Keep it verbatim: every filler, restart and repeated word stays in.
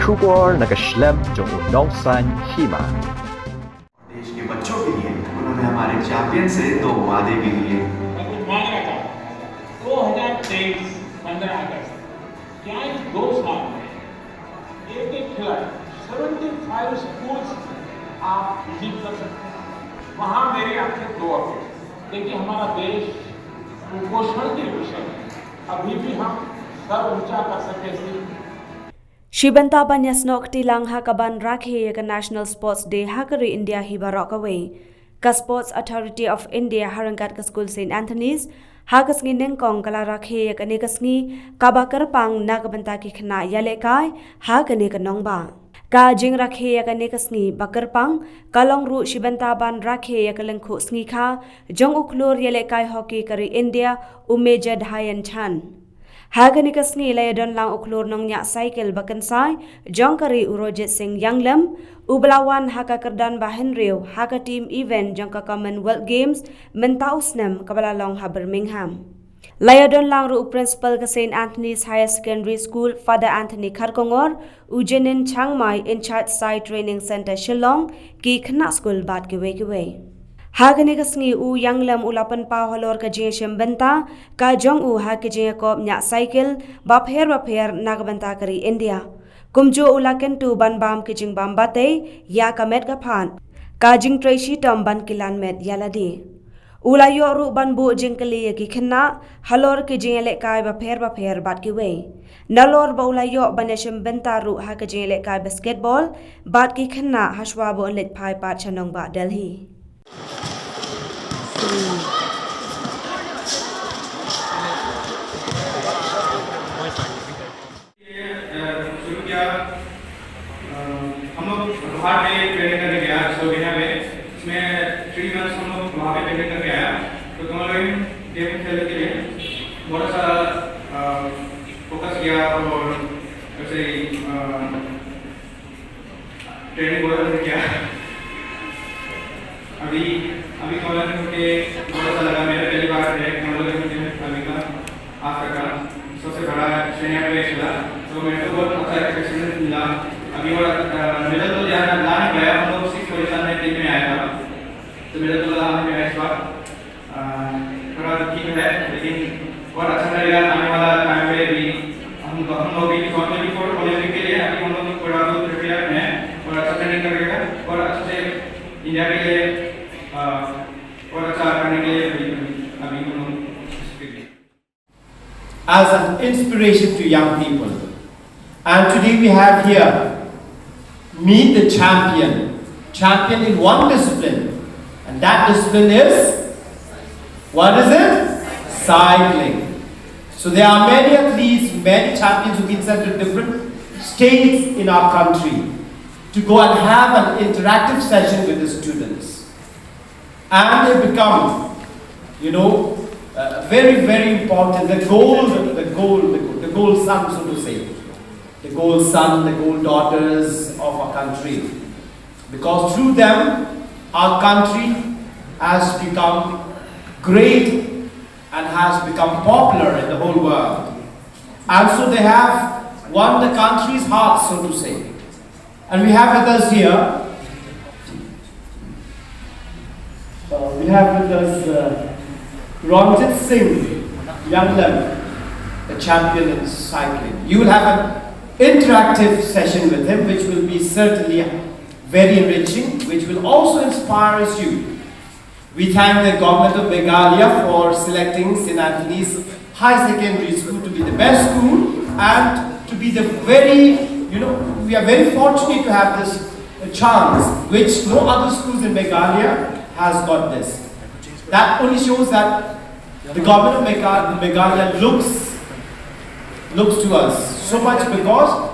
Khubor na ka shlem jong u nongsaiñ hima. देश के बच्चों के लिए उन्होंने हमारे चैंपियन से दो वादे भी लिए। मैं कुछ मांग रहा था, दो हज़ार तेईस, पन्द्रह अगस्त, क्या इस दो साल में एक एक खिलाड़ी, सेवेंटी फाइव स्कूल्स आप विजिट कर सकते हैं? वहाँ मेरी आपसे दो अपील। देखिए, हमारा देश कुपोषण के विषय में अभी भी हम सर ऊंचा कर सके, इसलिए Shi bynta ban ïasnoh kti lang ha kaban rakhe ïa ka National Sports Day ha ka ri India hi baroh kawei, ka Sports Authority of India ha ryngkat ka skul Saint Anthony's ha ka sngi nyngkong ka la rakhe ïa kane ka sngi kaba kyrpang na ka bynta ki khynnah ïalehkai ha kane ka nongbah. Ka jingrakhe ïa kane ka sngi ba kyrpang ka long ruh shi bynta ban rakhe ïa ka lyngkhuh sngi kha jong u khlur ïalehkai hockey ka ri India, u Major Dhyan Chand. Ha kane ka sngi la ïadon lang u khlur nongñiah cycle ba kynsai jong ka ri, u Rojit Singh Yanglem, uba la wan ha ka kyrdan ba hynriew ha ka team event jong ka Commonwealth Games mynta u snem kaba la long ha Birmingham. La ïadon lang ruh u principal ka Saint Anthony's Higher Secondary School, Father Anthony Kharkongor, u Jenin Changmai, in charge Sai Training Centre Shillong, ki khynnah skul bad kiwei kiwei. Ha kane ka sngi u Yanglem u la pynpaw halor ka jingïashim bynta ka jong u ha ki jingïakop ñiah cycle bapher bapher na ka bynta ka ri India. Kumjuh u la kyntu ban bam ki jingbam batei ïa ka met ka phad, ka jingtrei shitom ban kilan met ïa lade. U la ïoh ruh ban buh jingkylli ïa ki khynnah halor ki jingïalehkai bapher bapher bad kiwei. Nalor ba u la ïoh ban ïashim bynta ruh ha ka jingïalehkai basketball bad ki khynnah hashwa ba un leit phai pat sha nongbah Delhi. ये, अ, शुरू किया, अ, हम लोग वहाँ पे ट्रेनिंग करने गया, स्लोवेनिया में। इसमें थ्री मंथ्स हम लोग वहाँ पे ट्रेनिंग करके आया। तो दोनों गेम खेलने के लिए बहुत अच्छा, अ, फोकस किया और वैसे ही, अ, ट्रेनिंग बहुत अच्छा किया। अभी, अभी कॉलेज में मुझे बहुत अच्छा लगा, मेरा पहली बार है कॉलेज में अभी का आज तक का सबसे बड़ा सीनियर पे खेला, तो मेरे को बहुत अच्छा एक्सपीरियंस मिला। अभी और, अ, मेडल तो ज़्यादा ला नहीं पाया, हम लोग सिक्स पोजीशन में टीम में आया था, तो मेडल तो ला नहीं पाया इस बार। अ, थोड़ा दुखी तो है, लेकिन बहुत अच्छा लगेगा आने वाला टाइम पे भी। हम, हम लोग भी ट्वेंटी ट्वेंटी फ़ोर ओलंपिक के लिए अभी हम लोग पूरा तो प्रिपेयर हैं और अच्छा ट्रेनिंग करेगा और अच्छे से इंडिया के लिए, अ, और अच्छा करने के लिए अभी, अभी हम लोग कोशिश करेंगे। As an inspiration to young people. And today we have here, meet the champion. Champion in one discipline. And that discipline is, what is it? Cycling. So there are many athletes, many champions who've been sent to different states in our country to go and have an interactive session with the students. And they become, you know, uh, very, very important, the gold, the gold, the gold, the gold son, so to say, the gold son, the gold daughters of our country. Because through them, our country has become great and has become popular in the whole world. And so they have won the country's heart, so to say. And we have with us here, uh, we have with us, uh, Ronjit Singh Yanglem, a champion in cycling. You will have an interactive session with him, which will be certainly very enriching, which will also inspire you. We thank the government of Meghalaya for selecting Saint Anthony's High Secondary School to be the best school and to be the very, you know, we are very fortunate to have this, uh, chance, which no other schools in Meghalaya has got this. That only shows that the government of Megha-, Meghalaya looks, looks to us so much because